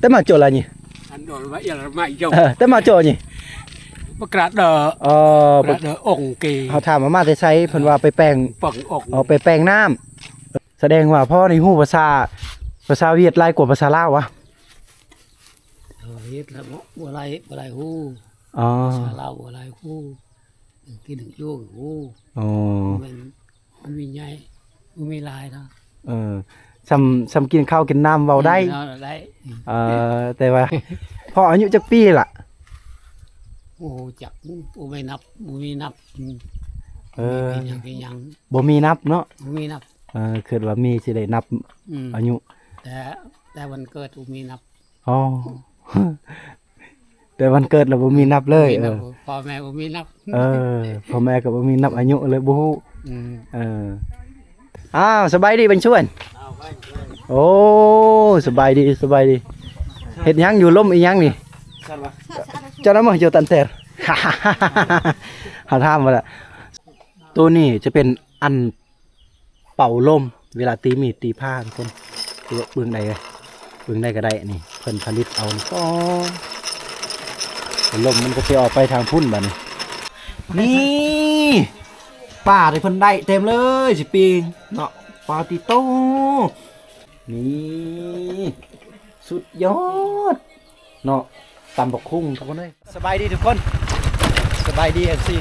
Té mah cò la nhi? Ăn đòi mà yêu là mà yêu. ເອີ ແຕ່ມາເຈາະນີ້ Bác ra đờ, ເອີ bác ra đờ ổng kì. ເຮົາຖາມວ່າມາແຕ່ໃສ ເພິ່ນວ່າໄປແປງ Păng ổng. ເອົາໄປແປງນ້ຳ. ສະແດງວ່າພໍ່ນີ້ຮູ້ພາສາ ພາສາຫວຽດຫຼາຍກວ່າພາສາລາວຫວາ? ເອີ ຫວຽດລະບໍ່ ບໍ່ຫຼາຍ ບໍ່ຫຼາຍຮູ້. ອໍ ພາສາລາວບໍ່ຫຼາຍຮູ້. ກິນຢູ່ຮູ້. ອໍ ແມ່ນ ມັນມີໃຫຍ່ ມັນມີຫຼາຍເນາະ. ເອີ ສ່ຳ ສ່ຳກິນເຂົ້າກິນນ້ຳເວົ້າໄດ້. ເອີ ເວົ້າໄດ້. ເອີ ແຕ່ວ່າພໍ່ອາຍຸຈັກປີລະ? ໂອ້ ຈັກ ບໍ່ມີນັບ ບໍ່ມີນັບ. ເອີ ບໍ່ມີນັບເນາະ ບໍ່ມີນັບ. ເອີ ຄິດວ່າມີຊິໄດ້ນັບ ອືມ ອາຍຸ ແຕ່ ແຕ່ວັນເກີດບໍ່ມີນັບ. ອໍ ແຕ່ວັນເກີດລະບໍ່ມີນັບເລີຍ. ບໍ່ມີນັບ. ເອີ ພໍ່ແມ່ບໍ່ມີນັບ. ເອີ ພໍ່ແມ່ກໍບໍ່ມີນັບອາຍຸເລີຍ ບໍ່ຮູ້. ອືມ ເອີ ອ້າວ ສະບາຍດີບັນຊວນ. ໂອ້ ສະບາຍດີ ສະບາຍດີ. ເຮັດຫຍັງຢູ່ ລົມອີຫຍັງນີ້? ເຈົ້ານຳເຈົ້າຕັນແຕ. ຫາຖາມວ່າລະ ໂຕນີ້ຈະເປັນອັນ ເປົ່າລົມ ເວລາຕີມີດຕີພ້າ ທຸກຄົນ. ເບິ່ງໄດ້ ເບິ່ງໄດ້ກໍໄດ້. ນີ້ເພິ່ນຜະລິດເອົານີ້ ອໍ ລົມມັນກໍຊິອອກໄປທາງພຸ້ນບາດນີ້. ນີ້ ປາທີ່ເພິ່ນໄດ້ເຕັມເລີຍ ຊິປີ້ງເນາະ. ປາຕິໂຕ ນີ້ ສຸດຍອດ ເນາະ ຕຳບັກຫຸ່ງ ທຸກຄົນເອີຍ. ສະບາຍດີທຸກຄົນ ສະບາຍດີເອັຟຊີ.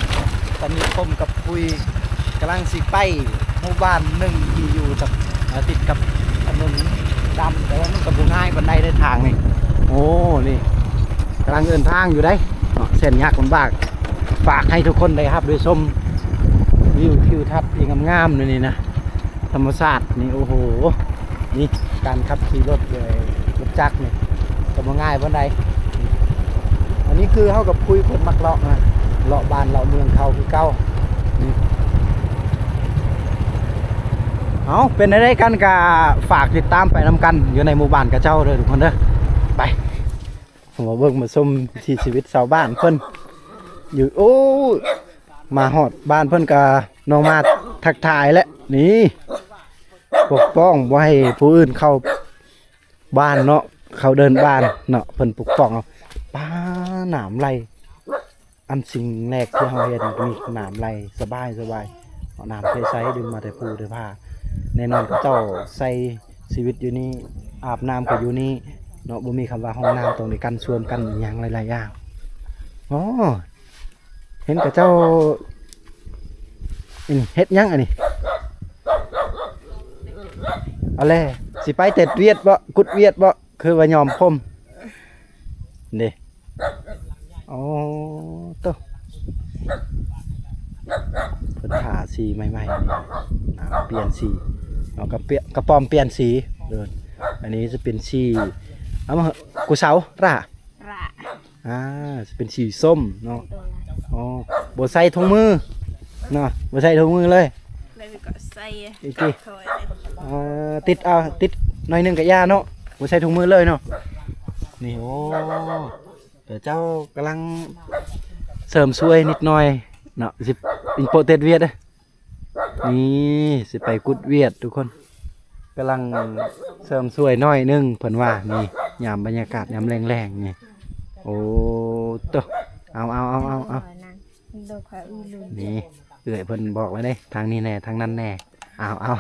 ຕອນນີ້ພົມກັບຄຸຍກຳລັງຊິໄປໝູ່ບ້ານໜຶ່ງທີ່ຢູ່ກັບ ເອີ ຕິດກັບຖະໜົນດຳ ແຕ່ວ່າມັນກໍບໍ່ງ່າຍປານໃດເດີທາງນີ້. ໂອ້ ນີ້ກຳລັງເດີນທາງຢູ່ເດ້ເນາະ ເສັ້ນຍາກລຳບາກ. ຝາກໃຫ້ທຸກຄົນໄດ້ຮັບໄດ້ຊົມວິວທິວທັດທີ່ງາມໆ ຢູ່ນີ້ນະ ທຳມະຊາດນີ້. ໂອ້ໂຫ ນີ້ການຂັບຂີ່ລົດ ເອີ ລົດຈັກນີ້ກໍບໍ່ງ່າຍປານໃດ. ອັນນີ້ຄືເຮົາກັບຄຸຍຄົນມັກເລາະນະ ເລາະບ້ານເລາະເມືອງເຂົາຄືເກົ່າ. ນີ້ ເອົາ ເປັນແນວໃດກັນກະຝາກຕິດຕາມໄປນຳກັນຢູ່ໃນໝູ່ບ້ານຂະເຈົ້າເດີທຸກຄົນເດີ. ໄປ ເຮົາມາເບິ່ງມາຊົມວິຖີຊີວິດຊາວບ້ານເພິ່ນຢູ່. ໂອ້ ມາຮອດບ້ານເພິ່ນກະ ນ້ອງມາທັກທາຍແຫຼະ. ນີ້ ປົກປ້ອງບໍ່ໃຫ້ຜູ້ອື່ນເຂົ້າບ້ານເນາະ ເຂົ້າເດີ່ນບ້ານເນາະ ເພິ່ນປົກປ້ອງເອົາ. ປາ ນ້ຳໄຫຼ. ອັນສິ່ງແລກທີ່ເຮົາເຫັນມີນ້ຳໄຫຼສະບາຍໆ ເອົານ້ຳໃສໆ ດຶງມາແຕ່ພູແຕ່ຜາ. ແນ່ນອນເຂົາເຈົ້າໃຊ້ຊີວິດຢູ່ນີ້ ອາບນ້ຳກໍຢູ່ນີ້ເນາະ ບໍ່ມີຄຳວ່າຫ້ອງນ້ຳ ຕ້ອງໄດ້ກັນຊວມກັນອີ່ຫຍັງຫຼາຍໆຢ່າງ. ອໍ ເຫັນເຂົາເຈົ້າ ອັນນີ້ເຮັດຫຍັງອັນນີ້? ເອົາແລ ຊິໄປເຕັດຫວຽດບໍ່? ກຸດຫວຽດບໍ່? ຄືວ່າຍ້ອມຜົມເດ້. ອໍ ໂຕ ເພິ່ນທາສີໃໝ່ໆ ນີ້ ອ່າ ປ່ຽນສີເນາະ ກະປ່ຽນ ກະປ້ອມປ່ຽນສີ. ເອີ ອັນນີ້ຈະເປັນສີ ເອົາມາ ກູເສົາ ຣາ ຣາ ອ່າ ຈະເປັນສີສົ້ມເນາະ. ໂດຍ ອໍ ບໍ່ໃສ່ຖົງມືເນາະ ບໍ່ໃສ່ຖົງມືເລີຍ. ແລ້ວກໍໃສ່ ອີກທີ ເອີ ຕິດເອົາ ຕິດໜ້ອຍໜຶ່ງກະຢ່າເນາະ ບໍ່ໃສ່ຖົງມືເລີຍເນາະ. ນີ້ ໂອ້ ເຈົ້າກຳລັງເສີມຊ່ວຍນິດໜ້ອຍເນາະ ຊິ ອິນໂປເຕັດຫວຽດເດ້. ນີ້ ຊິໄປກຸດຫວຽດທຸກຄົນ ກຳລັງເສີມຊ່ວຍໜ້ອຍໜຶ່ງ ເພິ່ນວ່າ. ນີ້ ຍາມບັນຍາກາດຍາມແລງໆ ນີ້ ໂອ້ ໂຕ ເອົາ ເອົາ ເອົາ ເອົາ ເອົາ. ນີ້ ເອື້ອຍເພິ່ນບອກແລ້ວເດ້ ທາງນີ້ແດ່ ທາງນັ້ນແດ່. ເອົາ ເອົາ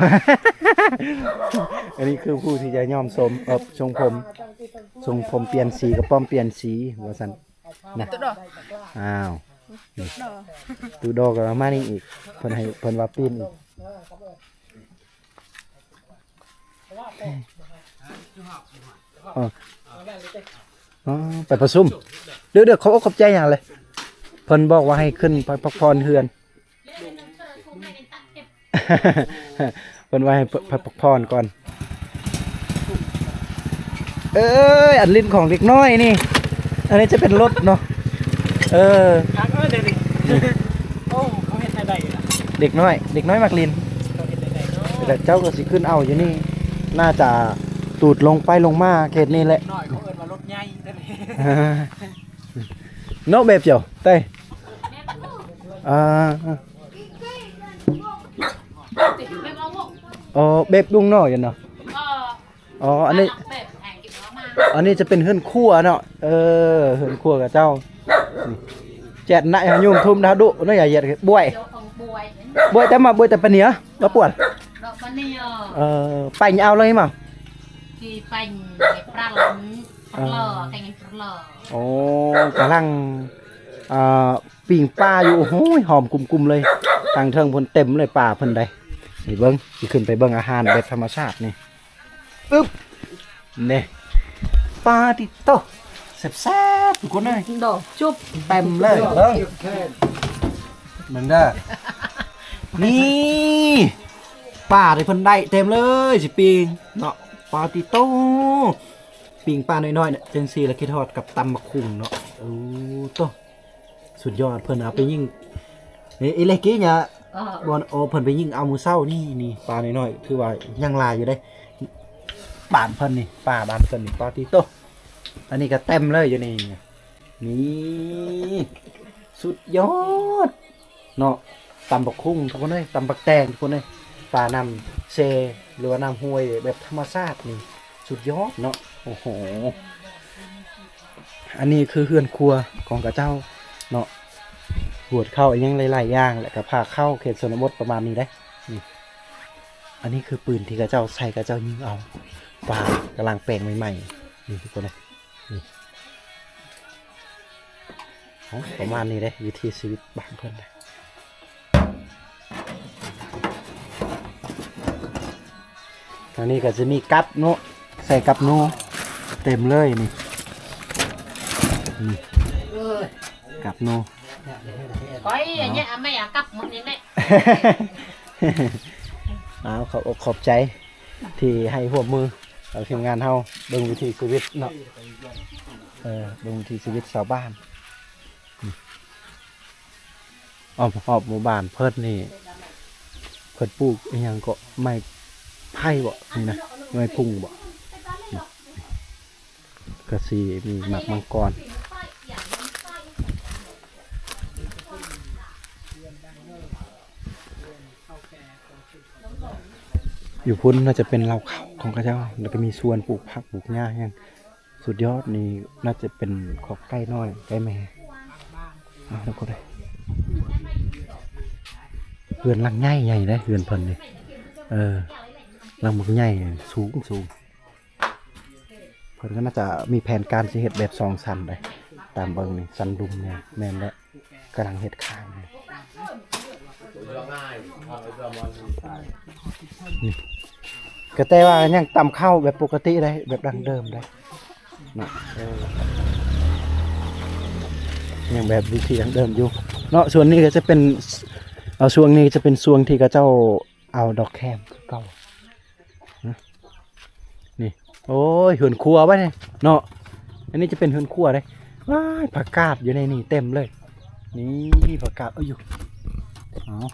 ອັນນີ້ຄືຜູ້ທີ່ຈະຍ້ອມຊົມ ເອີ ຊົງຜົມ ຊົງຜົມປ່ຽນສີ ກະປ້ອມປ່ຽນສີ ວ່າຊັ້ນນະ. ອ້າວ ຕູດອກກໍມານີ້ອີກ ເພິ່ນໃຫ້ ເພິ່ນວ່າປີ້ນອີກ. ອໍ ອໍ ໄປປະຊຸມ ເດີ ເດີ ຂອບອົກຂອບໃຈຫຍັງເລີຍ ເພິ່ນບອກວ່າໃຫ້ຂຶ້ນໄປພັກຜ່ອນເຮືອນ ເພິ່ນວ່າໃຫ້ໄປພັກຜ່ອນກ່ອນ. ເອີຍ ອັນຫຼິ້ນຂອງເດັກນ້ອຍນີ້ ອັນນີ້ຈະເປັນລົດເນາະ. ເອີ ຄັກເອີ ດຽວນີ້ ໂອ້ ເຂົາເຮັດໃຫ້ໄດ້ລະ ເດັກນ້ອຍ ເດັກນ້ອຍມັກຫຼິ້ນ. ເຂົາເຮັດໃຫ້ໄດ້ເນາະ ແຕ່ເຈົ້າກໍຊິຂຶ້ນເອົາຢູ່ນີ້ ໜ້າຈະຕູດລົງໄປລົງມາເຂດນີ້ແຫຼະ. ນ້ອຍເຂົາເອີ້ນວ່າລົດໃຫຍ່ ເນາະ ແບບເຈົ້າ ໄຕ ອ່າ ອໍ ແບບລຸງນ້ອຍເນາະ. ອໍ ອັນນີ້ ອັນນີ້ຈະເປັນເຮືອນຄົວເນາະ ເອີ ເຮືອນຄົວຂະເຈົ້າ ແຈດນະ ຍາຍຸ່ມທຸ່ມດາດຸເນາະ ຢ່າຢຽດບວຍ ບວຍແຕ່ມາ ບວຍແຕ່ປາເໜືອ ມາປວນ ເອີ ໄປເອົາເລີຍມາ ທີ່ໄປປາລ ເອີ ແກງປາລ ໂອ້ ກຳລັງ ອ່າ ປີ້ງປາຢູ່ ໂອ້ໂຫ ຫອມກຸ້ມໆເລີຍ ທາງເທິງເພິ່ນເຕັມເລີຍ ປາເພິ່ນໄດ໋ ນີ້ເບິ່ງ ຊິຂຶ້ນໄປເບິ່ງອາຫານແບບທຳມະຊາດນີ້ ອຶບ ນີ້ ປາຕິໂຕ ແຊບໆ ທຸກຄົນເອີຍ ດອກຈຸບ ເຕັມເລີຍ ເບິ່ງ ເບິ່ງເດີ ນີ້ ປາທີ່ເພິ່ນໄດ້ເຕັມເລີຍ ຊິປີ້ງເນາະ ປາຕິໂຕ ປີ້ງປານ້ອຍໆ ຈັ່ງຊີ້ລະຄິດຮອດກັບຕຳບັກຫຸ່ງເນາະ ໂອ້ໂຕ ສຸດຍອດ ເພິ່ນເອົາໄປຍິງ ນີ້ ອີເລກີຍາ ເອີ ບ່ອນ ໂອ ເພິ່ນໄປຍິງເອົາມື້ເຊົ້ານີ້ ນີ້ ປານ້ອຍໆ ຖືວ່າຍັງຫຼາຍຢູ່ເດ້ ບ້ານເພິ່ນນີ້ ປາບ້ານເພິ່ນນີ້ ປາຕິໂຕ ອັນນີ້ກໍເຕັມເລີຍຢູ່ນີ້ ນີ້ ສຸດຍອດເນາະ ຕຳບັກຫຸ່ງທຸກຄົນເອີຍ ຕຳບັກແຕງທຸກຄົນເອີຍ ປານ້ຳເຊ ຫຼືວ່ານ້ຳຫ້ວຍແບບທຳມະຊາດນີ້ ສຸດຍອດເນາະ ໂອ້ໂຫ ອັນນີ້ຄືເຮືອນຄົວຂອງເຂົາເຈົ້າເນາະ ຫວດເຂົ້າອີ່ຫຍັງຫຼາຍໆຢ່າງ ແລ້ວກໍພາເຂົ້າເຂດຊົນນະບົດປະມານນີ້ເດ້ ນີ້ ອັນນີ້ຄືປືນທີ່ເຂົາເຈົ້າໃຊ້ ເຂົາເຈົ້າຍິງເອົາ ປາກຳລັງແປງໃໝ່ໆ ນີ້ທຸກຄົນເອີຍ ນີ້ ເອົາ ປະມານນີ້ເດ້ ວິຖີຊີວິດບ້ານເພິ່ນເດ້ ທາງນີ້ກໍຈະມີກັບເນາະ ໃສ່ກັບໂນ ເຕັມເລີຍນີ້ ນີ້ ກັບໂນ ຂ້ອຍ ເອົາ ແມ່ເອົາກັບມື້ນີ້ແຫຼະ ເອົາ ຂອບອົກຂອບໃຈ ທີ່ໃຫ້ຮ່ວມມືກັບທີມງານເຮົາ ເບິ່ງວິຖີຊີວິດເນາະ ເອີ ເບິ່ງວິຖີຊີວິດຊາວບ້ານ ອ້ອມຮອບໝູ່ບ້ານເພິ່ນນີ້ ເພິ່ນປູກອີ່ຫຍັງເກາະ ໄມ້ໄຜ່ບໍ ນີ້ນະ ໄມ້ພຸ່ງບໍ ກໍຊິມີໝາກມັງກອນ ຢູ່ພຸ້ນໜ້າຈະເປັນເລົ້າເຂົ້າຂອງເຂົາເຈົ້າ ແລ້ວກໍມີສວນປູກຜັກປູກຫຍ້າຫຍັງ ສຸດຍອດ ນີ້ໜ້າຈະເປັນຄອກໄກ່ນ້ອຍໄກ່ແມ່ ເອົາ ທຸກຄົນເອີຍ ເຮືອນຫຼັງໃຫຍ່ໃຫຍ່ເດ້ ເຮືອນເພິ່ນນີ້ ເອີ ຫຼັງບັກໃຫຍ່ ສູງໆ ເພິ່ນກໍໜ້າຈະມີແຜນການຊິເຮັດແບບສອງຊັ້ນເດ້ ຕາມເບິ່ງນີ້ ຊັ້ນລຸ່ມນີ້ ແມ່ນແຫຼະ ກຳລັງເຮັດຄ້າງຢູ່ ນີ້ ກໍແຕ່ວ່າຍັງຕຳເຂົ້າແບບປົກກະຕິໄດ້ ແບບດັ້ງເດີມໄດ້ເນາະ ເອີ ຍັງແບບວິຖີດັ້ງເດີມຢູ່ເນາະ ສ່ວນນີ້ກໍຈະເປັນ ເອົາ ຊ່ວງນີ້ຈະເປັນຊ່ວງທີ່ເຂົາເຈົ້າເອົາດອກແຄມຄືເກົ່າ ນີ້ ໂອ້ຍ ເຮືອນຄົວບັດນີ້ເນາະ ອັນນີ້ຈະເປັນເຮືອນຄົວເດ້ ວ້າຍ ຜັກກາດຢູ່ໃນນີ້ເຕັມເລີຍ ນີ້ຜັກກາດ ເອີ ຢູ່ ເອົາ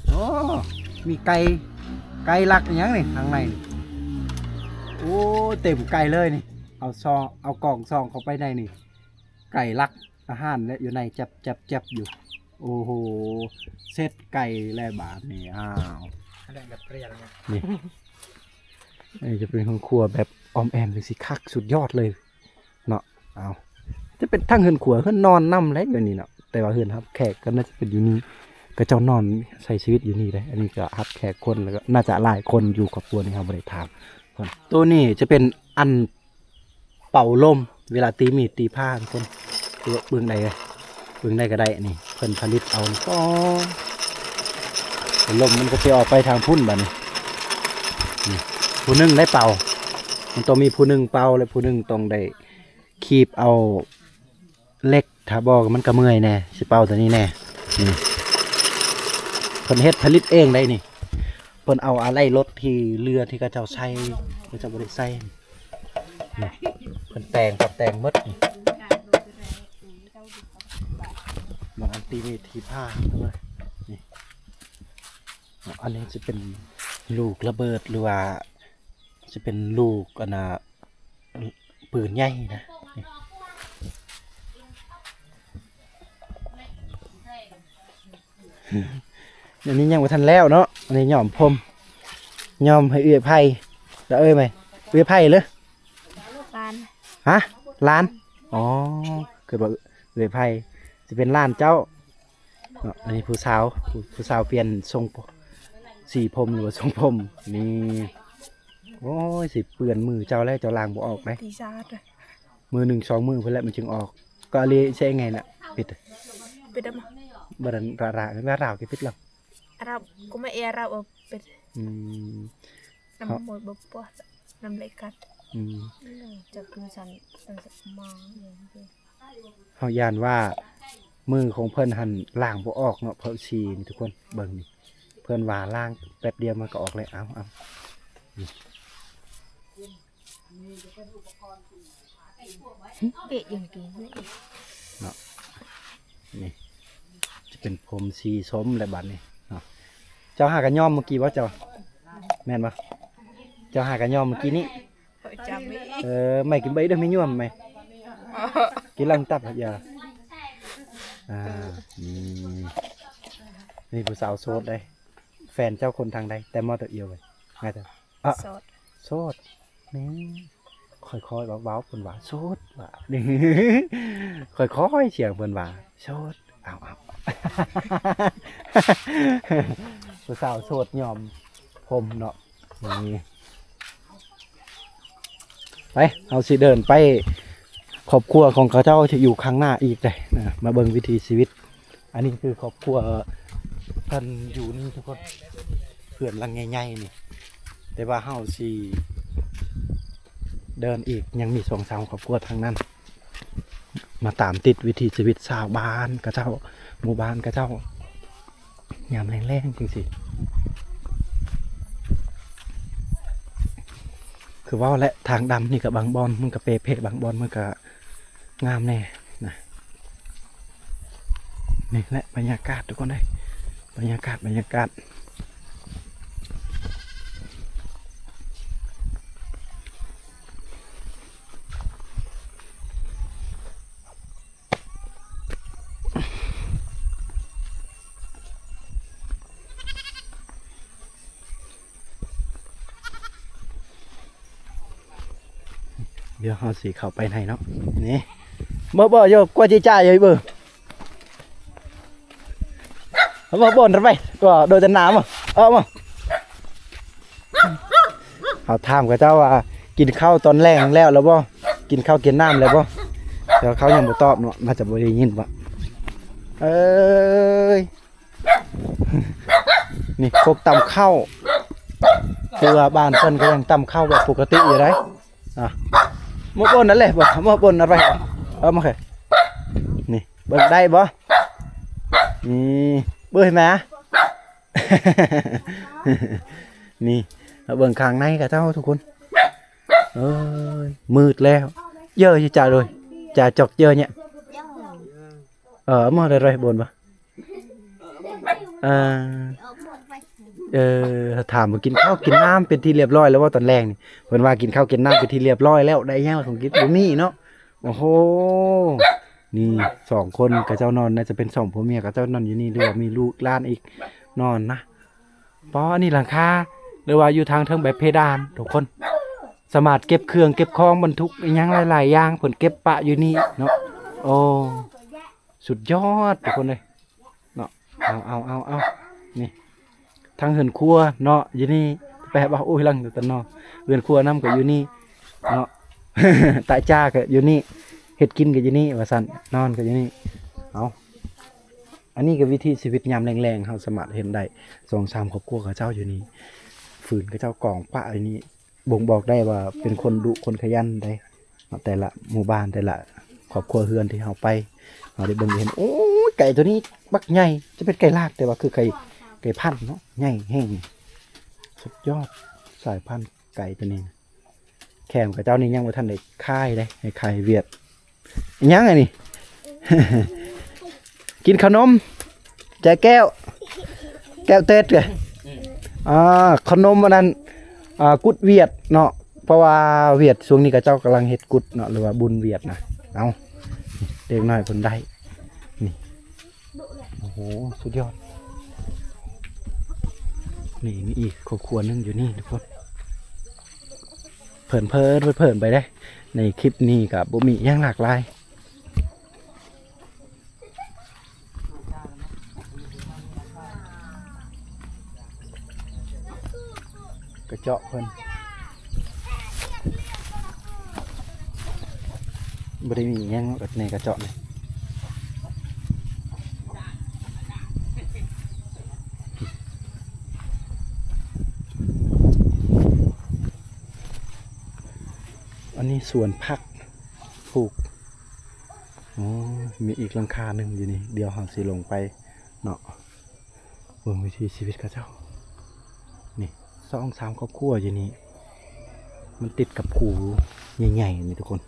ໂອ້ ມີໄກ່ ໄກ່ລັກອີ່ຫຍັງນີ້ ທາງໃນນີ້ ໂອ້ ເຕັມໄກ່ເລີຍນີ້ ເອົາຊອງ ເອົາກ້ອງສ່ອງເຂົ້າໄປໃນນີ້ ໄກ່ລັກອາຫານແຫຼະ ຢູ່ໃນແຈັບໆໆຢູ່ ໂອ້ໂຫ ເສັດໄກ່ແລ້ວບາດນີ້ ອ້າວ ນີ້ ອັນນີ້ຈະເປັນເຮືອນຄົວແບບອ້ອມແອ້ມຈັ່ງຊີ້ ຄັກສຸດຍອດເລີຍເນາະ ເອົາ ຈະເປັນທັງເຮືອນຄົວ ເຮືອນນອນນຳແຫຼະຢູ່ນີ້ເນາະ ແຕ່ວ່າເຮືອນຮັບແຂກກໍໜ້າຈະເປັນຢູ່ນີ້ ເຂົາເຈົ້ານອນໃຊ້ຊີວິດຢູ່ນີ້ເດ້ ອັນນີ້ກໍຮັບແຂກຄົນ ແລ້ວກໍໜ້າຈະຫຼາຍຄົນຢູ່ ຄອບຄົວນີ້ເຮົາບໍ່ໄດ້ຖາມເພິ່ນ ໂຕນີ້ຈະເປັນອັນ ເປົ່າລົມ ເວລາຕີມີດຕີພ້າ ທຸກຄົນ ເບິ່ງໄດ້ ເບິ່ງໄດ້ກໍໄດ້ ນີ້ ເພິ່ນຜະລິດເອົານີ້ ອໍ ລົມມັນກໍຊິອອກໄປທາງພຸ້ນບາດນີ້ ນີ້ ຜູ້ໜຶ່ງໄດ້ເປົ່າ ມັນຕ້ອງມີຜູ້ໜຶ່ງເປົ່າ ແລະ ຜູ້ໜຶ່ງຕ້ອງໄດ້ຄີບເອົາເຫຼັກ ຖ້າບໍ່ມັນກໍເມື່ອຍແດ່ ຊິເປົ່າຕົວນີ້ແດ່ ນີ້ ເພິ່ນເຮັດຜະລິດເອງໄດ໋ນີ້ ເພິ່ນເອົາອາໄຫຼ່ລົດທີ່ເຫຼືອທີ່ເຂົາເຈົ້າໃຊ້ ເຂົາເຈົ້າບໍ່ໄດ້ໃຊ້ ນີ້ ເພິ່ນແຕ່ງ ປັບແຕ່ງໝົດນີ້ ບາງອັນຕີມີດຕີພ້າ ນີ້ ອັນນີ້ຈະເປັນລູກລະເບີດ ຫຼືວ່າຈະເປັນລູກ ອັນນ່າ ປືນໃຫຍ່ນະ ອັນນີ້ຍັງບໍ່ທັນແລ້ວເນາະ ອັນນີ້ຍ້ອມພົມ ຍ້ອມໃຫ້ເອື້ອຍໄພ ລະເອີຍໄໝ ເອື້ອຍໄພເລີ ປານ ຮະ? ຫຼານ? ອໍ ຄິດວ່າເອື້ອຍໃຜ ຊິເປັນຫຼານເຈົ້າເນາະ. ອັນນີ້ຜູ້ສາວ ຜູ້ ຜູ້ສາວປ່ຽນຊົງ ສີຜົມ ຫຼືວ່າຊົງຜົມນີ້. ໂອ້ຍ ຊິເປື້ອນມືເຈົ້າແລ້ວ ເຈົ້າລ້າງບໍ່ອອກເດ້. ຕີຊາດ ມື້ໜຶ່ງສອງມື້ພຸ້ນແຫຼະມັນຈຶ່ງອອກ. ກໍເລໃຊ້ໄງນະ ປິດ ປິດໄດ້ບໍ່? ບໍ່ໄດ້ ລະລະລະລາວທີ່ປິດລະ ອາຣັບ ກໍມາເອອາຣັບເອົາເປັດ ອືມ ນ້ຳ ເຮົາ ມັນບໍ່ປົວ ນ້ຳເລກັດ ອືມ ຈັກຄືສັນ ສັນສະມາ ເຮົາຢ້ານວ່າມືຂອງເພິ່ນຫັ້ນລ້າງບໍ່ອອກເນາະ ເພາະສີນີ້ທຸກຄົນ ເບິ່ງນີ້ ເພິ່ນວ່າລ້າງແປັບດຽວມັນກໍອອກແລ້ວ. ເອົາ ເອົາ ເປະຍັງກີນເນາະ ນີ້ຈະເປັນຜົມສີສົ້ມແລ້ວບັດນີ້ເນາະ. ເຈົ້າຫາກະຍ້ອມມື້ກີ້ບໍ່ເຈົ້າ ແມ່ນບໍ່? ເຈົ້າຫາກະຍ້ອມມື້ກີ້ນີ້ ເອີ ໄມ້ກິນໃບເດີ ມີຍ້ອມໄມ້ ກິນຫຼັງຕັບຢາ ອ່າ ນີ້ ນີ້ຜູ້ສາວໂສດເດ້. ແຟນເຈົ້າຄົນທາງໃດ? ແຕ່ມໍ່ແຕ່ອຽວເວີຍ ງາຍແຕ່ ອະ ໂສດ ໂສດ ນີ້ ຄ່ອຍໆເວົ້າໆ ເພິ່ນວ່າໂສດວ່າ ຄ່ອຍໆ ສຽງເພິ່ນວ່າໂສດ. ເອົາໆ ຜູ້ສາວໂສດຍ້ອມຜົມເນາະ ນີ້ ໄປ ເຮົາຊິເດີນໄປຄອບຄົວຂອງເຂົາເຈົ້າທີ່ຢູ່ຂ້າງໜ້າອີກເດ້ ນະ ມາເບິ່ງວິຖີຊີວິດ. ອັນນີ້ຄືຄອບຄົວເພິ່ນຢູ່ນີ້ທຸກຄົນ ເຮືອນຫຼັງໃຫຍ່ໆນີ້ ແຕ່ວ່າເຮົາຊິເດີນອີກ ຍັງມີສອງສາມຄອບຄົວທາງນັ້ນ ມາຕາມຕິດວິຖີຊີວິດຊາວບ້ານເຂົາເຈົ້າ ໝູ່ບ້ານເຂົາເຈົ້າ ຍາມແລງໆ ຈັ່ງຊີ້ ຄືເວົ້າແຫຼະ ທາງດຳນີ້ກໍບາງບ່ອນມັນກໍເປເພ ບາງບ່ອນມັນກໍ ງາມແດ່ນະ. ນີ້ແຫຼະບັນຍາກາດທຸກຄົນເອີຍ ບັນຍາກາດ ບັນຍາກາດ. ດຽວເຮົາຊິເຂົ້າໄປໃນເນາະ ນີ້ ບໍ່ ບໍ່ ໂຍ ກວ່າຈິຈ່າຍເອີຍເບີ ບໍ່ ບໍ່ ໄປ ກໍໂດຍແຕ່ໜ້າມາ ເອົາມາ ເຮົາຖາມເຂົາເຈົ້າວ່າ ກິນເຂົ້າຕອນແລງແລ້ວ ແລ້ວບໍ່ ກິນເຂົ້າກິນນ້ຳແລ້ວບໍ່ ແຕ່ວ່າເຂົາຍັງບໍ່ຕອບເນາະ ໜ້າຈະບໍ່ໄດ້ຍິນບໍ່ ເອີຍ. ນີ້ກົກຕຳເຂົ້າ ຄືວ່າບ້ານເພິ່ນກໍຍັງຕຳເຂົ້າແບບປົກກະຕິຢູ່ໃດ໋ ອ່ະ ໝົດບົນນັ້ນແຫຼະ ບໍ່ ໝົດບົນນັ້ນໄປ ເອົາມາ ນີ້ ເບິ່ງໄດ້ບໍ່ ນີ້ ເບິ່ງເຫັນໄໝ ນີ້ ມາເບິ່ງຂ້າງໃນຂະເຈົ້າທຸກຄົນ ເອີຍ ມືດແລ້ວ ເຢີຢູ່ຈ້າເລີຍ ຈ້າຈອກເຢີເນຍ ເອີ ມາໄດ້ໄປບົນບໍ່? ເອີ ເອີ ຖາມວ່າກິນເຂົ້າກິນນ້ຳເປັນທີ່ລຽບຮ້ອຍແລ້ວບໍ່ຕອນແລງນີ້? ເພິ່ນວ່າກິນເຂົ້າກິນນ້ຳເປັນທີ່ລຽບຮ້ອຍແລ້ວ ໄດ້ຫຍັງຂອງກິນບໍ່ມີເນາະ. ໂອ້ໂຫ ນີ້ສອງຄົນຂະເຈົ້ານອນ ໜ້າຈະເປັນສອງຜົວເມຍຂະເຈົ້ານອນຢູ່ນີ້ ຫຼືວ່າມີລູກຫຼານອີກນອນນະ. ປໍ ອັນນີ້ຫຼັງຄາ ຫຼືວ່າຢູ່ທາງເທິງແບບເພດານທຸກຄົນ ສາມາດເກັບເຄື່ອງເກັບຂອງບັນທຸກອີ່ຫຍັງຫຼາຍໆຢ່າງ ເພິ່ນເກັບປະຢູ່ນີ້ເນາະ. ໂອ້ ສຸດຍອດທຸກຄົນເອີຍເນາະ. ເອົາ ເອົາ ເອົາ ເອົາ ນີ້ ທັງເຮືອນຄົວເນາະ ຢູ່ນີ້ ໄປຫາ ໂອ້ຍ ຫຼັງຕະນອ ເຮືອນຄົວນຳກໍຢູ່ນີ້ເນາະ ຕາຈ້າກໍຢູ່ນີ້ ເຮັດກິນກໍຢູ່ນີ້ວ່າຊັ້ນ ນອນກໍຢູ່ນີ້. ເອົາ ອັນນີ້ກໍວິຖີຊີວິດຍາມແລງໆ ເຮົາສາມາດເຫັນໄດ້ ສອງສາມຄອບຄົວເຂົາເຈົ້າຢູ່ນີ້ ຟືນເຂົາເຈົ້າກອງປະຢູ່ນີ້ ບົ່ງບອກໄດ້ວ່າເປັນຄົນດຸຄົນຂະຫຍັນໃດ໋ເນາະ. ແຕ່ລະໝູ່ບ້ານ ແຕ່ລະຄອບຄົວເຮືອນທີ່ເຮົາໄປ ເຮົາໄດ້ເບິ່ງໄດ້ເຫັນ. ໂອ້ຍ ໄກ່ໂຕນີ້ບັກໃຫຍ່ ຈະເປັນໄກ່ລາກ ແຕ່ວ່າຄືໄກ່ ໄກ່ພັນເນາະ ໃຫຍ່ແຮງ ສຸດຍອດ ສາຍພັນໄກ່ໂຕນີ້. ແຄມຂະເຈົ້ານີ້ຍັງບໍ່ທັນໄດ້ຂາຍເດ້ ໃຫ້ຂາຍຫວຽດ. ອີຫຍັງອັນນີ້? ກິນເຂົ້າໜົມ ແຈແກ້ວ ແກ້ວເຕັດເດ້. ອ່າ ເຂົ້າໜົມອັນນັ້ນ ອ່າ ກຸດຫວຽດເນາະ ເພາະວ່າຫວຽດຊ່ວງນີ້ຂະເຈົ້າກຳລັງເຮັດກຸດເນາະ ຫຼືວ່າບຸນຫວຽດນະ. ເອົາ ເດັກນ້ອຍເພິ່ນໄດ້ ນີ້ ໂອ້ໂຫ ສຸດຍອດ. ນີ້ມີອີກຄອບຄົວໜຶ່ງຢູ່ນີ້ທຸກຄົນ. ເພີນໆ ເພີນໆ ໄປເດ້. ໃນຄລິບນີ້ກໍບໍ່ມີຫຍັງຫຼາກຫຼາຍ. ກະເຈາະເພິ່ນ ບໍ່ໄດ້ມີຫຍັງດອກໃນກະເຈາະນີ້. ອັນນີ້ສວນຜັກ ປູກ ອໍ ມີອີກຫຼັງຄາໜຶ່ງຢູ່ນີ້. ດຽວເຮົາຊິລົງໄປເນາະ ເບິ່ງວິຖີຊີວິດເຂົາເຈົ້າ. ນີ້ ສອງສາມຄອບຄົວຢູ່ນີ້ ມັນຕິດກັບພູໃຫຍ່ໆ ນີ້ທຸກຄົນ.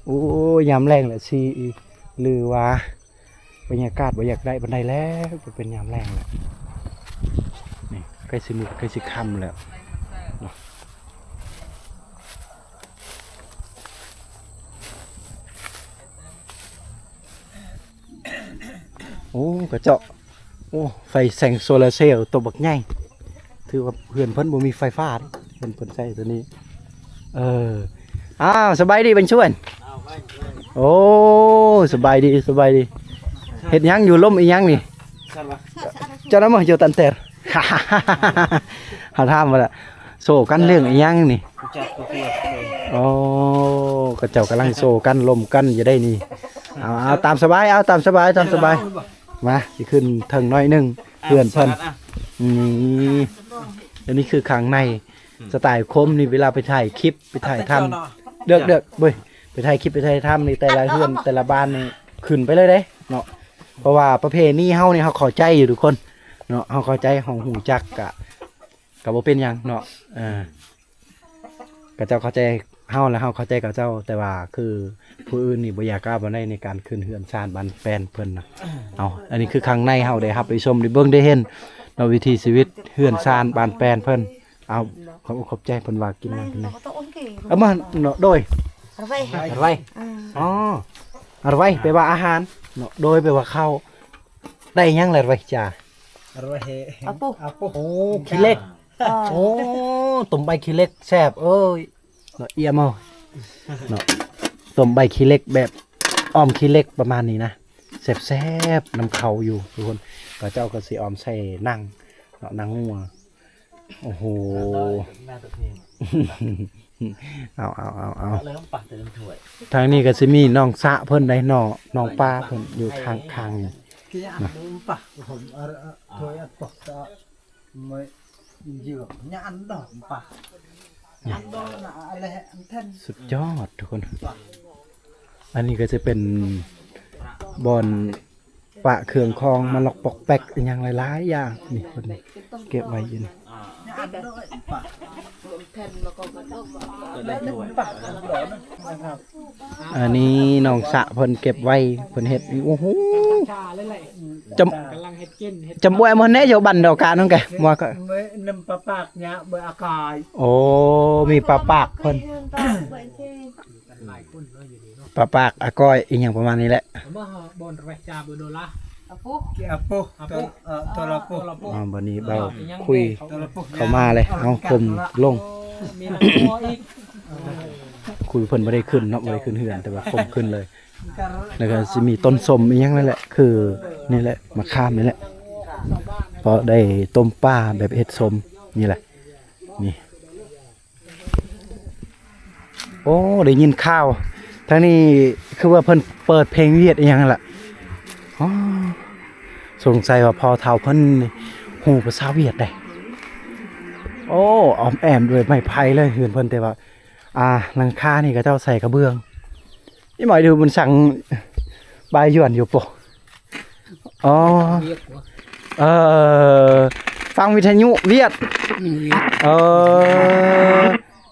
ໂອ້ຍ ຍາມແລ້ງແຫຼະ ຊິ ຫຼືວ່າ ບັນຍາກາດບໍ່ຢາກໄດ້ປານໃດແລ້ວ ເປັນຍາມແລງແລ້ວ. ນີ້ໃກ້ຊິມືດ ໃກ້ຊິຄ່ຳແລ້ວເນາະ. ໂອ້ ກະເຈາະ ໂອ້ ໄຟແສງໂຊລາເຊວໂຕບັກໃຫຍ່. ຖືວ່າເຮືອນເພິ່ນບໍ່ມີໄຟຟ້າເດ້ ເຮືອນເພິ່ນໃຊ້ໂຕນີ້. ເອີ ອ້າວ ສະບາຍດີບັນຊວນ. ໂອ້ ສະບາຍດີ ສະບາຍດີ. ເຮັດຫຍັງຢູ່ ລົມອີຫຍັງນີ້? ເຈົ້ານະມາຢູ່ຕັນແຕນ ເຮົາຖາມວ່າ ໂຊກັນເລື່ອງອີຫຍັງນີ້? ໂອ້ ເຂົາເຈົ້າກຳລັງໂຊກັນ ລົມກັນຢູ່ໄດ໋ນີ້. ເອົາ ເອົາ ຕາມສະບາຍ ເອົາ ຕາມສະບາຍ ຕາມສະບາຍ. ມາ ຊິຂຶ້ນເທິງໜ້ອຍໜຶ່ງ ເຮືອນເພິ່ນ. ອືມ ອັນນີ້ຄືຂ້າງໃນ ສະໄຕລ໌ຄົມນີ້ ເວລາໄປຖ່າຍຄລິບ ໄປຖ່າຍທຳ ເດືອກໆ ເວີຍ ໄປຖ່າຍຄລິບ ໄປຖ່າຍທຳນີ້ ແຕ່ລະເຮືອນ ແຕ່ລະບ້ານນີ້ ຂຶ້ນໄປເລີຍເດ້ເນາະ. ເພາະວ່າປະເພນີເຮົານີ້ ເຮົາເຂົ້າໃຈຢູ່ທຸກຄົນເນາະ ເຮົາເຂົ້າໃຈ ເຮົາຮູ້ຈັກ ກະ ກະບໍ່ເປັນຫຍັງເນາະ. ເອີ ເຂົາເຈົ້າເຂົ້າໃຈເຮົາ ແລະ ເຮົາເຂົ້າໃຈເຂົາເຈົ້າ. ແຕ່ວ່າຄືຜູ້ອື່ນນີ້ບໍ່ຢາກກ້າປານໃດໃນການຂຶ້ນເຮືອນຊານບ້ານແປ້ນເພິ່ນນະ. ເອົາ ອັນນີ້ຄືຂ້າງໃນ ເຮົາໄດ້ຮັບໄດ້ຊົມ ໄດ້ເບິ່ງໄດ້ເຫັນເນາະ ວິຖີຊີວິດເຮືອນຊານບ້ານແປ້ນເພິ່ນ. ເອົາ ຂອບອົກຂອບໃຈ ເພິ່ນວ່າກິນນ້ຳກິນໃນ ເອົາມາເນາະ. ໂດຍ ອາໄວ ອາໄວ ອືມ ອໍ ອາໄວ ແປວ່າອາຫານເນາະ. ໂດຍ ແປວ່າເຂົ້າ. ໄດ້ຫຍັງລະ ອາໄວຈ້າ? ອາໄວ ອາປຸ ອາປຸ ໂອ້ ຂີ້ເຫຼັກ. ໂອ້ ຕົ້ມໃບຂີ້ເຫຼັກແຊບເອີຍເນາະ. ອຽມເອົາເນາະ ຕົ້ມໃບຂີ້ເຫຼັກ ແບບອອມຂີ້ເຫຼັກປະມານນີ້ນະ ແຊບໆ ນຳເຂົ້າຢູ່ທຸກຄົນ. ເຂົາເຈົ້າກໍຊິອອມໃສ່ໜັງເນາະ ໜັງງົວ. ໂອ້ໂຫ ເອົາໆໆໆ ທາງນີ້ກໍຊິມີນ້ອງສະເພິ່ນໄດເນາະ ນ້ອງປາເພິ່ນຢູ່ຂ້າງໆ ນີ້ນະ. ສຸດຍອດທຸກຄົນ. ອັນນີ້ກໍຈະເປັນບ່ອນປະເຄື່ອງຂອງມາລັອກປອກແປັກອີ່ຫຍັງຫຼາຍໆຢ່າງ ນີ້ເພິ່ນເກັບໄວ້ຢູ່ນີ້. ອັນນີ້ນ້ອງສະເພິ່ນເກັບໄວ້ ເພິ່ນເຮັດນີ້ ໂອ້ໂຫ ຈຳ ກຳລັງເຮັດກິນ ຈຳບວຍໝົດແນ່ ຢູ່ບັນດອກການນັ້ນແກ ມວຍກໍ ໂອ້ ມີປາປາກເພິ່ນ ປາປາກ ອາກ້ອຍ ອີ່ຫຍັງປະມານນີ້ແຫຼະ. ອໍ ບັດນີ້ບ່າວຄຸຍເຂົ້າມາເລີຍ ເອົາຄົມລົງ ຄຸຍເພິ່ນບໍ່ໄດ້ຂຶ້ນເນາະ ບໍ່ໄດ້ຂຶ້ນເຮືອນ ແຕ່ວ່າຄົມຂຶ້ນເລີຍ. ແລ້ວກໍຊິມີຕົ້ນສົ້ມອີ່ຫຍັງນັ້ນແຫຼະ ຄືນີ້ແຫຼະ ໝາກຂາມນີ້ແຫຼະ ພໍໄດ້ຕົ້ມປາແບບເຮັດສົ້ມນີ້ແຫຼະ ນີ້. ໂອ້ ໄດ້ຍິນຂ່າວ ທາງນີ້ຄືວ່າເພິ່ນເປີດເພງຫວຽດອີ່ຫຍັງລະ. ອໍ ສົງໄສວ່າພໍ່ເຖົ້າເພິ່ນຮູ້ພາສາຫວຽດໄດ໋. ໂອ້ ອ້ອມແອ້ມດ້ວຍໄມ້ໄຜ່ເລີຍເຮືອນເພິ່ນ ແຕ່ວ່າ ອ່າ ຫຼັງຄານີ້ເຂົາເຈົ້າໃສ່ກະເບື້ອງ. ອີ່ໝອຍດູມັນສັງບາຍຢວນຢູ່ປະ? ອໍ ເອີ ຟັງວິທະຍຸຫວຽດ ຫວຽດ ເອີ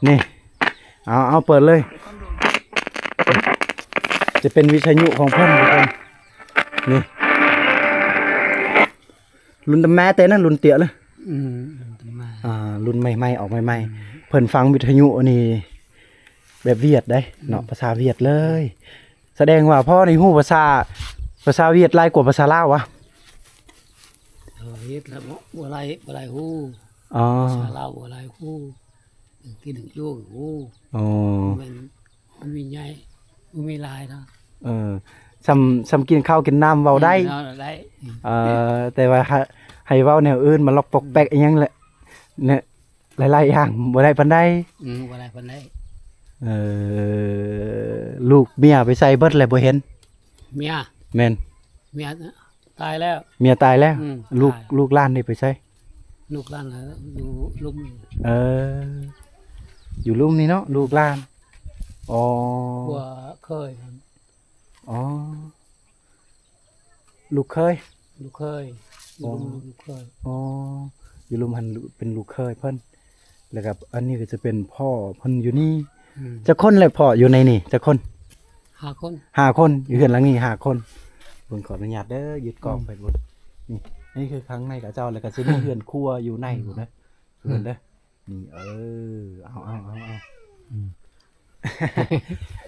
ນີ້ ເອົາ ເອົາເປີດເລີຍ ຈະເປັນວິທະຍຸຂອງເພິ່ນ ນີ້ ລຸ້ນຕະແມ້ແຕ່ນັ້ນ ລຸ້ນເຕຍເລີຍ ອືມ ລຸ້ນຕະແມ້ ອ່າ ລຸ້ນໃໝ່ໆ ອອກໃໝ່ໆ ອືມ ເພິ່ນຟັງວິທະຍຸອັນນີ້ແບບຫວຽດເດ້ເນາະ ອືມ ພາສາຫວຽດເລີຍ. ສະແດງວ່າພໍ່ນີ້ຮູ້ພາສາ ພາສາຫວຽດຫຼາຍກວ່າພາສາລາວຫວາ? ເອີ ຫວຽດລະບໍ່ ບໍ່ຫຼາຍ ບໍ່ຫຼາຍຮູ້ ອໍ ພາສາລາວບໍ່ຫຼາຍຮູ້. ກິນຢູ່. ໂອ້ ໂອ້ ມັນ ມັນມີໃຫຍ່ ມັນມີຫຼາຍເນາະ. ເອີ ຊ່ຳ ຊ່ຳກິນເຂົ້າກິນນ້ຳເວົ້າໄດ້. ເອີ ເວົ້າໄດ້. ເອີ ແຕ່ວ່າ ໃຫ້ ໃຫ້ເວົ້າແນວອື່ນ ມາລັອກປອກແປກ ອືມ ອີ່ຫຍັງແຫຼະ ແນະ ຫຼາຍໆຢ່າງບໍ່ໄດ້ປານໃດ. ອືມ ບໍ່ໄດ້ປານໃດ. ເອີ ລູກເມຍໄປໃສເບິດແລ້ວ ບໍ່ເຫັນ? ເມຍ? ແມ່ນ. ເມຍຕາຍແລ້ວ. ເມຍຕາຍແລ້ວ? ອືມ ລູກ ຕາຍ. ລູກຫຼານນີ້ໄປໃສ? ລູກຫຼານຢູ່ລຸ່ມ. ເອີ ຢູ່ລຸ່ມນີ້ເນາະ ລູກຫຼານ. ອໍ ຜົວເຄີຍ. ອໍ ລູກເຄີຍ. ລູກເຄີຍ ຢູ່ ອໍ ລຸ່ມລູກເຄີຍ. ອໍ ຢູ່ລຸ່ມຫັ້ນເປັນລູກເຄີຍເພິ່ນ. ແລ້ວກໍອັນນີ້ກໍຈະເປັນພໍ່ເພິ່ນຢູ່ນີ້. ອືມ ຈັກຄົນແຫຼະພໍ່ຢູ່ໃນນີ້ ຈັກຄົນ? ຫ້າຄົນ. ຫ້າຄົນ ຢູ່ເຮືອນຫຼັງນີ້ຫ້າຄົນ. ເບິ່ງ ຂໍອະນຸຍາດເດີ ຍຶດກ້ອງ ອືມ ໄປເບິ່ງ. ນີ້ ນີ້ຄືຂ້າງໃນຂະເຈົ້າ ແລ້ວກໍຊິມີເຮືອນຄົວຢູ່ໃນ ອືມ ພຸ້ນເດີ ເຮືອນເດີ. ນີ້ ເອີ ເອົາ ເອົາ ເອົາ ເອົາ. ອືມ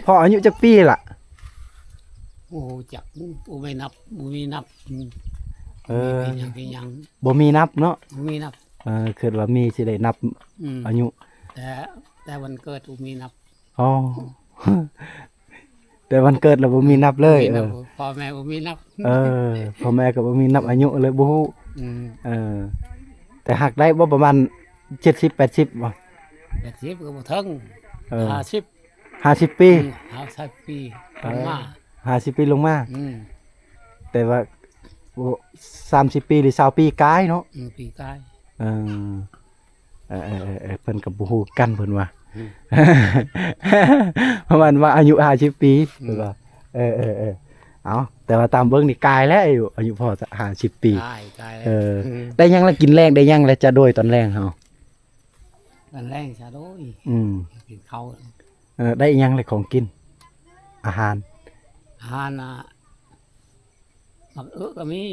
ພໍ່ອາຍຸຈັກປີລະ? ໂອ້ ຈັກ ບໍ່ໄດ້ນັບ ບໍ່ມີນັບ. ອືມ ເອີ ບໍ່ມີນັບເນາະ ບໍ່ມີນັບ. ເອີ ຄິດວ່າມີຊິໄດ້ນັບ ອືມ ອາຍຸ ແຕ່ ແຕ່ວັນເກີດບໍ່ມີນັບ. ອໍ ແຕ່ວັນເກີດລະບໍ່ມີນັບເລີຍ. ບໍ່ມີນັບ. ເອີ ພໍ່ແມ່ບໍ່ມີນັບ. ເອີ ພໍ່ແມ່ກໍບໍ່ມີນັບອາຍຸເລີຍ ບໍ່ຮູ້. ອືມ ເອີ ແຕ່ຮັກໄດ້ບໍ່ ປະມານເຈັດສິບ ແປດສິບບໍ່? ແປດສິບກໍບໍ່ເຖິງ. ເອີ ຫ້າສິບ ຫ້າສິບປີ. ອືມ ຫ້າສິບປີ ເອີ ລົງມາ ຫ້າສິບປີລົງມາ. ອືມ ແຕ່ວ່າ ໂອ້ ສາມສິບປີ ຫຼື ຊາວປີກາຍເນາະ. ອືມ ປີກາຍ. ເອີ ເອີ ເອີ ເອີ ເພິ່ນກໍບໍ່ຮູ້ກັນ ເພິ່ນວ່າ ອືມ ປະມານວ່າອາຍຸຫ້າສິບປີ ອືມ ເພິ່ນວ່າ. ເອີ ເອີ ເອີ ເອົາ ແຕ່ວ່າຕາມເບິ່ງນີ້ກາຍແລ້ວ ອາຍຸ ອາຍຸພໍ່ຫ້າສິບປີ. ກາຍ ກາຍແລ້ວ. ເອີ ອືມ ໄດ້ຫຍັງລະກິນແລງ ໄດ້ຫຍັງລະຈະໂດຍຕອນແລງເຮົາ? ຕອນແລງຊະໂດຍ. ອືມ ກິນເຂົ້າ. ເອີ ໄດ້ອີ່ຫຍັງແຫຼະຂອງກິນ ອາຫານ? ອາຫານນະ ໝາກເອຶກໍມີ.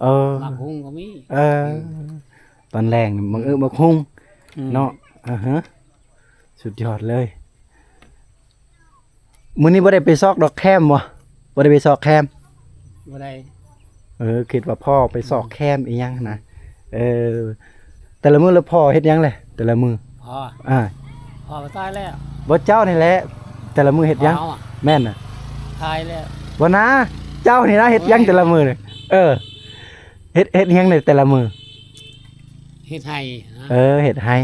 ເອີ ໝາກຫຸ່ງກໍມີ. ເອີ ອືມ ຕອນແລງໝາກເອຶ ອືມ ໝາກຫຸ່ງ. ອືມ ເນາະ. ອາຮະ ສຸດຍອດເລີຍ. ມື້ນີ້ບໍ່ໄດ້ໄປຊອກດອກແຄມບໍ່? ບໍ່ໄດ້ໄປຊອກແຄມ? ບໍ່ໄດ້. ເອີ ຄິດວ່າພໍ່ໄປຊອກແຄມອີ່ຫຍັງນະ. ເອີ ແຕ່ລະມື້ລະພໍ່ເຮັດຫຍັງແຫຼະ ແຕ່ລະມື້? ພໍ່ ອາ ພໍ່ຕາຍແລ້ວ. ບໍ່ ເຈົ້ານີ້ແຫຼະ ແຕ່ລະມື້ເຮັດຫຍັງ? ພໍ່ ແມ່ນນະ ຕາຍແລ້ວ. ບໍ່ນາ ເຈົ້ານີ້ນະເຮັດຫຍັງແຕ່ລະມື້ນີ້? ເອີ ເຮັດ ເຮັດຫຍັງໃນແຕ່ລະມື້? ເຮັດໄຮ່ນະ. ເອີ ເຮັດໄຮ່.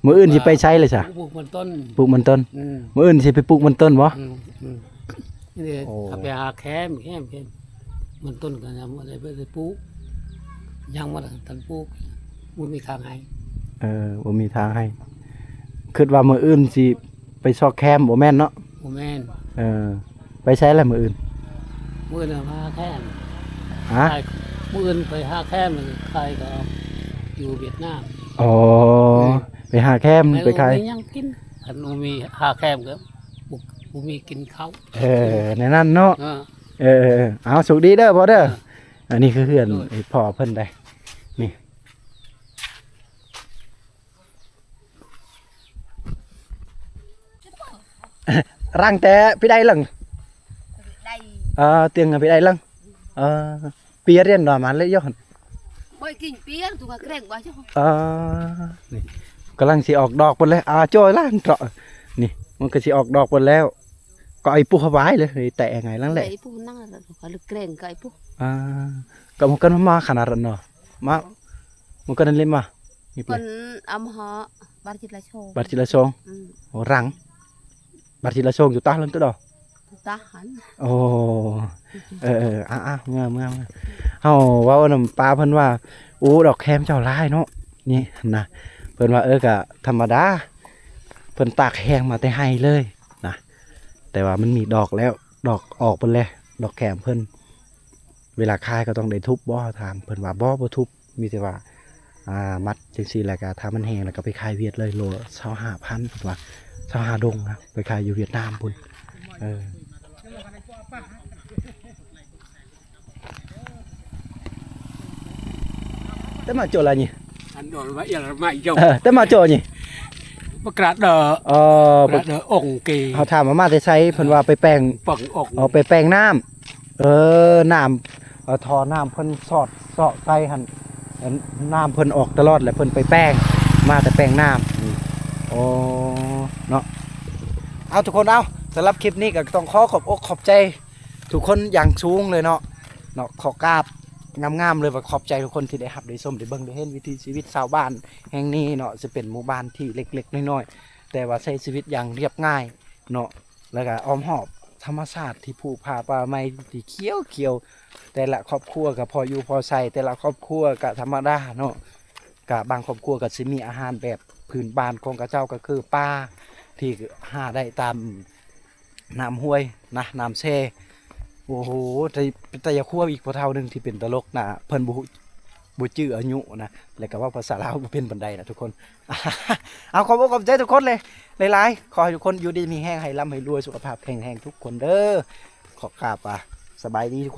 ມື້ອື່ນຊິໄປໃສລະຊະ? ປູກມັນຕົ້ນ. ປູກມັນຕົ້ນ. ອືມ ມື້ອື່ນຊິໄປປູກມັນຕົ້ນບໍ່? ອືມ ອືມ ນີ້ ໂອ້ ເຂົາໄປຫາແຄມ ແຄມ ແຄມ ມັນຕົ້ນກໍຍັງບໍ່ໄດ້ ໄປ ໄປປູກ ຍັງບໍ່ທັນປູກ ບໍ່ມີທາງໃຫ້. ເອີ ບໍ່ມີທາງໃຫ້. ຄິດວ່າມື້ອື່ນຊິໄປຊອກແຄມ ບໍ່ແມ່ນເນາະ? ບໍ່ແມ່ນ. ເອີ ໄປໃສລະມື້ອື່ນ? ມື້ອື່ນຫາແຄມ. ຮະ? ມື້ອື່ນໄປຫາແຄມ ຂາຍກໍຢູ່ຫວຽດນາມ. ອໍ ອືມ ໄປຫາແຄມ ໄປຂາຍ ບໍ່ມີຫຍັງກິນ. ຄັນບໍ່ມີຫາແຄມກໍບໍ່ ບໍ່ມີກິນເຂົ້າ. ເອີ ແນວນັ້ນເນາະ. ເອີ ເອີ ເອີ ເອົາ ໂຊກດີເດີພໍ່ເດີ. ເອີ ອັນນີ້ຄືເຮືອນ ໂດຍ ພໍ່ເພິ່ນໄດ໋ ນີ້. ລັງແຕ່ພີ່ໃດລັງ ເອີ ຕຽງພີ່ໃດລັງ ເອີ ປຽນມາເລີຍຢູ່ຫັ້ນ. ບໍ່ກິນປຽນ ຕຸກະແກງບໍ່ຢູ່. ເອີ ນີ້ກຳລັງຊິອອກດອກເບິດແລ້ວ. ອາ ໂຈ້ຍລະເຕາະ ນີ້ມັນກໍຊິອອກດອກເບິດແລ້ວ. ກໍໄອ້ປຸຫວາຍເລີຍ ແຕ່ໄງລັງແຫຼະ ໄອ້ປຸນັ່ງກໍແກງກໍໄອ້ປຸ. ອາ ກໍມັນກໍມາຂະໜາດນັ້ນເນາະ ມາ ມັນກໍນັ້ນເລີຍມາ ນີ້ເພິ່ນເອົາມາຫາ ບາດທິລະຊອງ ບາດທິລະຊອງ. ອືມ ໂອ້ ລັງ ບາດທິລະຊອງຢູ່ຕາລັງຕົວດອກ ຕາຫັນ. ໂອ້ ເອີ ເອີ ອາ ເມືອ ເມືອ ເມືອ. ເຮົາເວົ້ານຳປ້າເພິ່ນວ່າ ໂອ້ ດອກແຄມເຈົ້າຫຼາຍເນາະ ນີ້ນະ. ເພິ່ນວ່າ ເອີ ກະທຳມະດາ ເພິ່ນຕາກແຫ້ງມາແຕ່ໄຮ່ເລີຍນະ ແຕ່ວ່າມັນມີດອກແລ້ວ ດອກອອກເບິດແລ້ວ ດອກແຄມເພິ່ນ. ເວລາຂາຍກໍຕ້ອງໄດ້ທຸບບໍ່ ເຮົາຖາມ ເພິ່ນວ່າ ບໍ່ ບໍ່ທຸບ ມີແຕ່ວ່າ ອາ ມັດຈັ່ງຊີ້ ແລ້ວກໍຖ້າມັນແຫ້ງ ແລ້ວກໍໄປຂາຍຫວຽດເລີຍ ໂລຊາວຫ້າພັນ ເພິ່ນວ່າ ຊາວຫ້າດົງນະ ໄປຂາຍຢູ່ຫວຽດນາມພຸ້ນ. ເອີ Tama cho la nyi. An dol ma il ma yo. ເອີ Tama cho nyi. ປະກາດເດີ ເອີ ປະກາດເດີອົງເກ ເຮົາຖາມວ່າມາແຕ່ໃສ ເພິ່ນວ່າໄປແປງ ແປງອົງ ເອີ ໄປແປງນ້ຳ. ເອີ ນ້ຳ ເອີ ທໍ່ນ້ຳເພິ່ນສອດເຊາະໃສ່ຫັ້ນ ນ້ຳເພິ່ນອອກຕະຫຼອດ ແລ້ວເພິ່ນໄປແປງ ມາແຕ່ແປງນ້ຳ. ໂອ ໂອ້ ເນາະ ເອົາ ທຸກຄົນ ເອົາ ສຳລັບຄລິບນີ້ກໍຕ້ອງຂໍຂອບອົກຂອບໃຈທຸກຄົນຢ່າງສູງເລີຍເນາະ ເນາະ ຂໍກາບງາມໆເລີຍວ່າຂອບໃຈທຸກຄົນທີ່ໄດ້ຮັບໄດ້ຊົມໄດ້ເບິ່ງໄດ້ເຫັນວິຖີຊີວິດຊາວບ້ານແຫ່ງນີ້ເນາະ ຈະເປັນໝູ່ບ້ານທີ່ເລັກໆນ້ອຍໆ ແຕ່ວ່າໃຊ້ຊີວິດຢ່າງລຽບງ່າຍເນາະ ແລ້ວກໍອ້ອມຮອບທຳມະຊາດທີ່ພູຜາປ່າໄມ້ທີ່ຂຽວໆ ແຕ່ລະຄອບຄົວກໍພໍຢູ່ພໍໃຊ້ ແຕ່ລະຄອບຄົວກໍທຳມະດາເນາະ ກະບາງຄອບຄົວກໍຊິມີອາຫານແບບພື້ນບ້ານຂອງເຂົາເຈົ້າ ກໍຄືປາທີ່ຫາໄດ້ຕາມນ້ຳຫ້ວຍນະ ນ້ຳແຊ່. ໂອ້ໂຫ ແຕ່ ແຕ່ຢາກຄົວອີກພໍ່ເຖົ້າໜຶ່ງທີ່ເປັນຕະຫຼົກນະ ເພິ່ນບໍ່ ບໍ່ຈື່ອາຍຸນະ ແລ້ວກໍເວົ້າພາສາລາວບໍ່ເປັນປານໃດນະທຸກຄົນ. ເອົາ ຂອບອົກຂອບໃຈທຸກຄົນເລີຍ ຫຼາຍໆ ຂໍໃຫ້ທຸກຄົນຢູ່ດີມີແຮງ ໃຫ້ລ່ຳໃຫ້ລວຍ ສຸຂະພາບແຂງແຮງທຸກຄົນເດີ. ຂໍກາບວ່າສະບາຍດີທຸກຄົນ.